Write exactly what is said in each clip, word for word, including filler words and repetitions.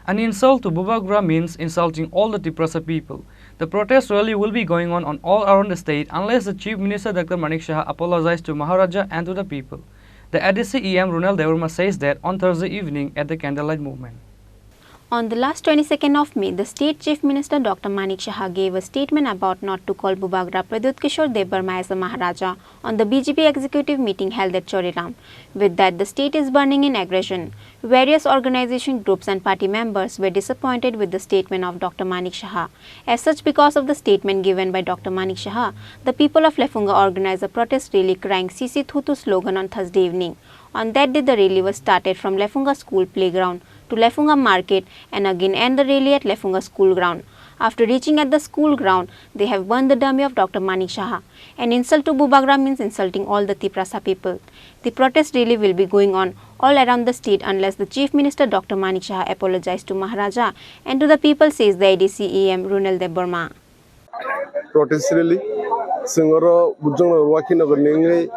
An insult to Bubagra means insulting all the Tiprasa people. The protest rally will be going on, on all around the state unless the Chief Minister Doctor Manik Saha apologizes to Maharaja and to the people. The A D C E M Runal Debbarma says that on Thursday evening at the candlelight movement. On the last twenty-second of May, the state Chief Minister Doctor Manik Saha gave a statement about not to call Bubagra Pradyut Kishore Debbarma as a Maharaja on the B J P executive meeting held at Choriram. With that, the state is burning in aggression. Various organization groups and party members were disappointed with the statement of Doctor Manik Saha. As such, because of the statement given by Doctor Manik Saha, the people of Lefunga organized a protest rally crying "Sisi Thutu" slogan on Thursday evening. On that day, the rally was started from Lefunga school playground to Lefunga market and again end the rally at Lefunga school ground. After reaching at the school ground, they have burned the dummy of Doctor Manik Saha. An insult to Bubagra means insulting all the Tiprasa people. The protest rally will be going on all around the state unless the Chief Minister Doctor Manik Saha apologizes to Maharaja and to the people, says the A D C E M Runal Debbarma. Protest rally. Chwng oro Bujongnagar Wakhinagar ni wngwi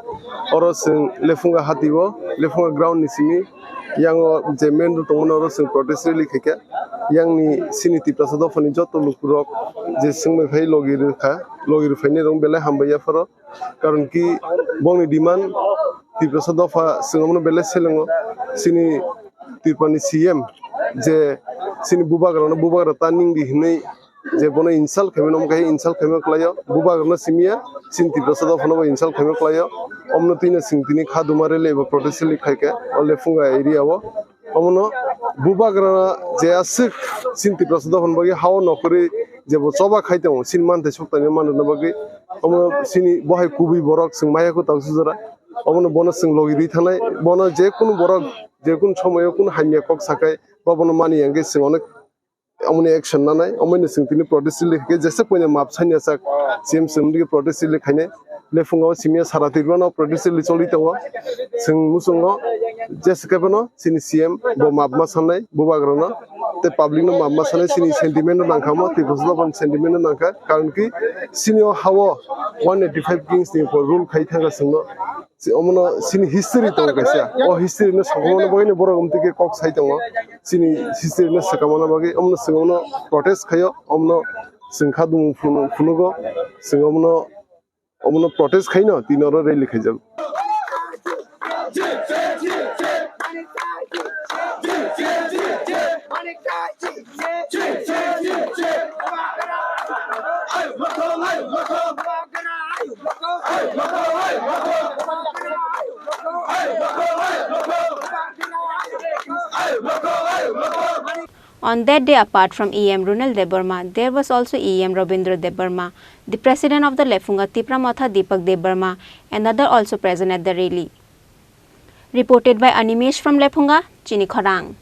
oro chwng Lefunga hati o, Lefunga ground ni simi yango je main road tongmani oro chwng protest rally khaikha. Yangni chini Tiprasa dophani joto lukurok je chwngbai phai logi rwkha, logi rwphainai rok belai hambai yapharo. Karon ki bongni demand Tiprasa dopha chwng omono belai selengo. Chini Tripurani C M je chini bubagrano bubagra ta ningdi hinwi je bono insult khaimano, omo khe insult khaima kwlaio, bubagrano simiya chini Tiprasa dophano bo insult khaima kwlaio. Omono twino chwng tini kha duma rally eba protest rally khaikha o Lefunga area o. Omono bubagra je aswk chini Tiprasa dophani bagwi hao nokhorwi jebo choba khai tongo, chini manthai soktaino manrwna bagwi. Omono chini bohai kubui borok chwng maya kwtal sujora. Omono bono chwng logi rwi thangnai, bono je kunu borok je kunu somoyo kunu hamya kok sakai, ba bono mani yang khe chwng onek omoni action nanai, omoino chwng tini protest rally khe jesa koina map sanya sak, C M chwng tini protest rally khainai. Lefunga o simiya sara Tripura no protest rally choli tongo. Chwng muchungo jesa khe bono chini C M bo map ma sanai bubagrano, tei public no map ma sanai, chini sentiment no nangkha mo, Tiprasa dophani sentiment no nangkha, karon ki chini o ha o one eighty five kings ni rule khai thangkha chwngno. Si-, omono chini history tongo kaisa. O history no sakamano bagwi no borok omtwi khe kok sai tongo. Chini history no sakamano bagwi omono chwng omono protest khaio, omono chwng kha dumu phunu-, phunugo, chwng omono, omono protest khaino tini oro rally khaijago. On that day, apart from E M Runal Debbarma, there was also E M Rabindra Debbarma, the president of the Lefunga Tipra Motha Deepak Debbarma, and other also present at the rally. Reported by Animesh from Lefunga, Chini Khorang.